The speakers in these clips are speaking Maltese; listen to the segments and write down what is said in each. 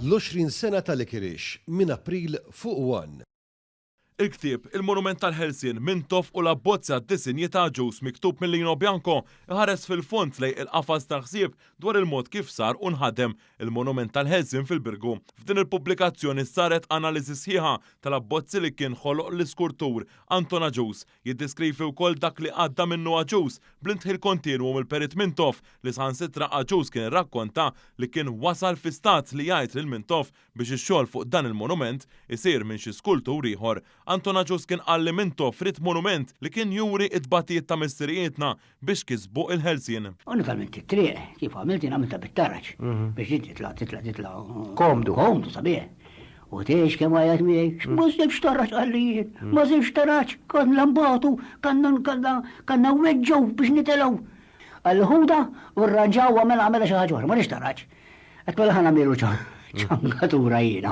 L-20 sena ta' Licorice minn April fuq one. Il-ktieb Il-Monument tal-Ħelsien, Mintoff u l-abbozz għad-disinji ta' Agius miktub minn Lino Bianco iħares fil-fond lejn il-qafas tal-ħsieb dwar il-mod kif sar u nħadem il-Monument tal-Ħelsien fil-Birgu. F'din il-pubblikazzjoni saret analiżi sħiħa tal-abbozzi li kien ħoloq l-iskultur Anton Agius. Jiddeskrivi wkoll dak li għadda minnu Agius bl-indħil kontinwu mill-Perit Mintoff li saħansitra Agius kien irrakkonta li kien wasal fi stat li jgħid lil Mintoff biex ix-xogħol fuq dan il-monument isir minn xi skultur ieħor. Anton Agius kien qal li Mintoff ried monument li kien juri t-tbatijiet ta' missirijietna biex kisbu l-ħelsien. U naturalment it-triq kif għamilt jien għamiltha bit-taraġ biex inti titla' titla' titla' Komdu. Komdu sabiħ. U tgħix kemm għajjat miegħi, ma sibx taraġ qalli jien, ma sibx taraġ, konna nbatu, konna konna konna nweġġgħu biex nitilgħu. Qalli ħudha u rranġawha mela għamilha xi ħaġa oħra, ma rridx taraġ. Għedt mela ħa nagħmillu ċangatura jiena.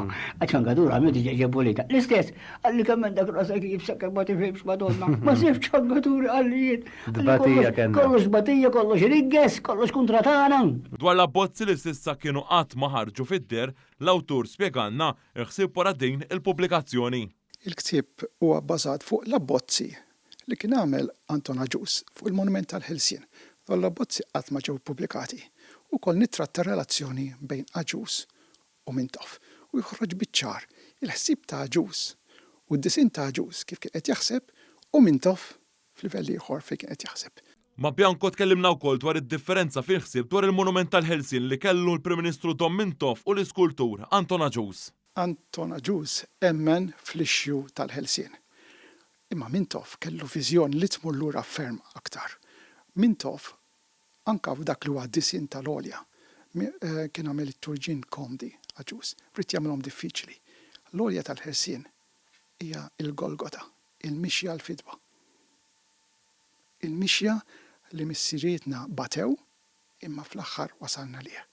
Ċangatura għamiltu ġeġe pulita. L-istess, qalli kemm għandek rasek iebsa kemm ma tifhimx Madonna. Ma sibx ċangaturi qalli jien. Tbatija kellna. Kollox tbatija, kollox irigges, kollox kontra tagħna. Dwar l-abbozzi li s'issa kienu qatt ma ħarġu fid-deher, L-awtur spjegalna l-ħsieb wara din il-pubblikazzjoni. Il-ktieb huwa bbażat fuq l-abbozzi li kien għamel Anton Agius fuq il-Monument tal-Ħelsien. Dawn l-abbozzi qatt ma ġew ippubblikati. Ukoll nittratta r-relazzjoni bejn Agius u Mintoff u joħroġ biċ-ċar il-ħsieb ta' Agius u d-disinn ta' Agius kif kien qed jaħseb u Mintoff f'livell ieħor fejn kien qed jaħseb. Ma' Bianco tkellimna wkoll dwar id-differenza fil-ħsieb dwar il-Monument tal-Ħelsien li kellu l-Prim Ministru Dom Mintoff u l-iskultur Anton Agius. Anton Agius emmen fl-issue tal-ħelsien. Imma Mintoff kellu viżjoni li tmur lura ferm aktar. Mintoff, anke f'dak li huwa disinn tal-għolja, kien għamel it-turġien komdi Agius, ried jagħmilhom diffiċli. L-għolja tal-ħelsien hija l-Golgota, il-mixja għall-fidwa. Il-mixja li missirietna batew imma fl-aħħar wasalna għalih.